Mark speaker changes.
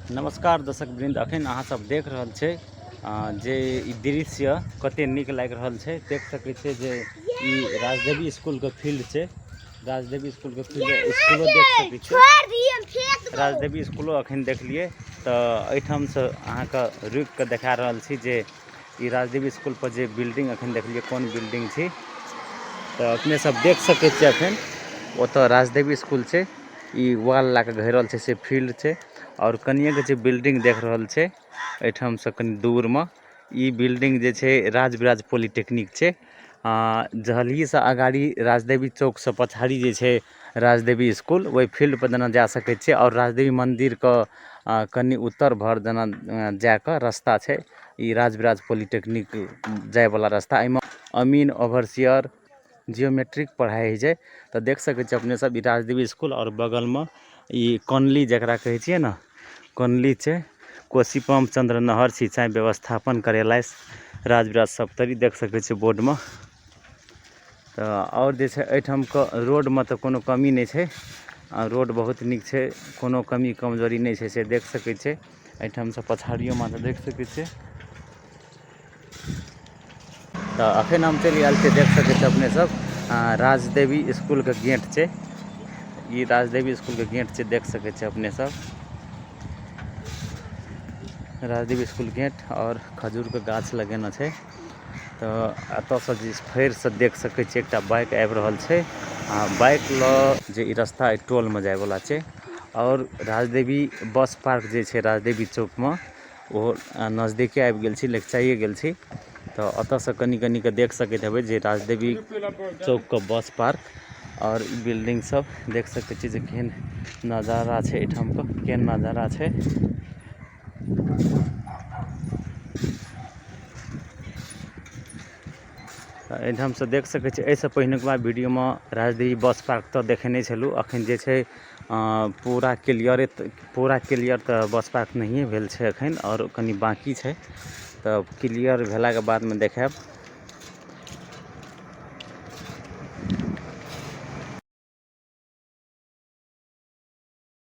Speaker 1: नमस्कार दर्शक वृंद, अखन अहाँ सब देख रहल छै जे ई दृश्य कते नीक लागि रहल छै। देख सकै छियै जे ई राजदेवी स्कूल के फील्ड छै। राजदेवी स्कूल के फील्ड स्कूलो देख सकै छियै। राजदेवी स्कूलो अखन देखलियै तऽ एहिठामसँ अहाँके रुकि कऽ देखा रहल छी जे ई राजदेवी स्कूल पर जे बिल्डिंग अखन देखलियै कोन बिल्डिंग छी, तऽ अपने सब देख सकै छियै। अखन ओतऽ राजदेवी स्कूल छै, ई वाल लए कऽ घेरल छै से फील्ड छै। आओर कनिएके जे बिल्डिंग देख रहल छै एहिठामसँ कनि दूरमे, ई बिल्डिंग जे छै राजविराज पॉलिटेक्निक छै। जहलहीसँ अगाड़ी राजदेवी चौकसँ पछाड़ी जे छै राजदेवी स्कूल, ओहि फील्ड पर जेना जा सकै छियै। आओर राजदेवी मन्दिरके कनि उत्तर भर जेना जाकऽ रास्ता छै, ई राजविराज पॉलिटेक्निक जायवला रास्ता। एहिमे अमीन ओवरसियर जियोमेट्रिक पढ़ाइ होइ छै। तऽ देख सकै छियै अपने सब ई राजदेवी स्कूल आओर बगलमे ई कनली जकरा कहै छियै ने, कनली छै। कोसी पम्प चंद्र नहर सिंचाई व्यवस्थापन कार्यालय राजविराज सप्तरी देख सकै छियै बोर्डमे। तऽ आओर जे छै एहिठामके रोडमे तऽ कोनो कमी नहि छै, आ रोड बहुत नीक छै, कोनो कमी कमजोरी नहि छै, से देख सकै छियै। एहिठामसँ पछाड़ियोमे तऽ देख सकै छियै। तऽ अखन हम चलि आयल छियै, देख सकै छियै अपने सब राजदेवी स्कूलके गेट छै। ई राजदेवी स्कूलके गेट छै, देख सकै छियै अपने सब राजदेवी स्कूल गेट। आओर खजूरके गाछ लगेने छै। तऽ एतऽसँ जे फेरसँ देख सकै छियै एकटा बाइक आबि रहल छै, आ बाइक लऽ जे ई रास्ता एहि टोलमे जायवला छै। आओर राजदेवी बस पार्क जे छै राजदेवी चौकमे, ओहो नजदीके आबि गेल छी, लगिचाइए गेल छी। तऽ एतऽसँ कनि कनिके देख सकैत हेबै जे राजदेवी चौकके बस पार्क आओर ई बिल्डिंग सब देख सकै छी जे केहन नजारा छै एहिठामके, केहन नजारा छै। एहिठामसँ देख सकै छी। एहिसँ पहिनुकबा वीडियोमे राजदेवी बस पार्क तऽ देखेने छलहुँ। अखन जे छै पूरा क्लियरे, पूरा क्लियर तऽ बस पार्क नहिए भेल छै अखन, आओर कनि बाँकी छै। तऽ क्लियर भेलाके बादमे देखायब।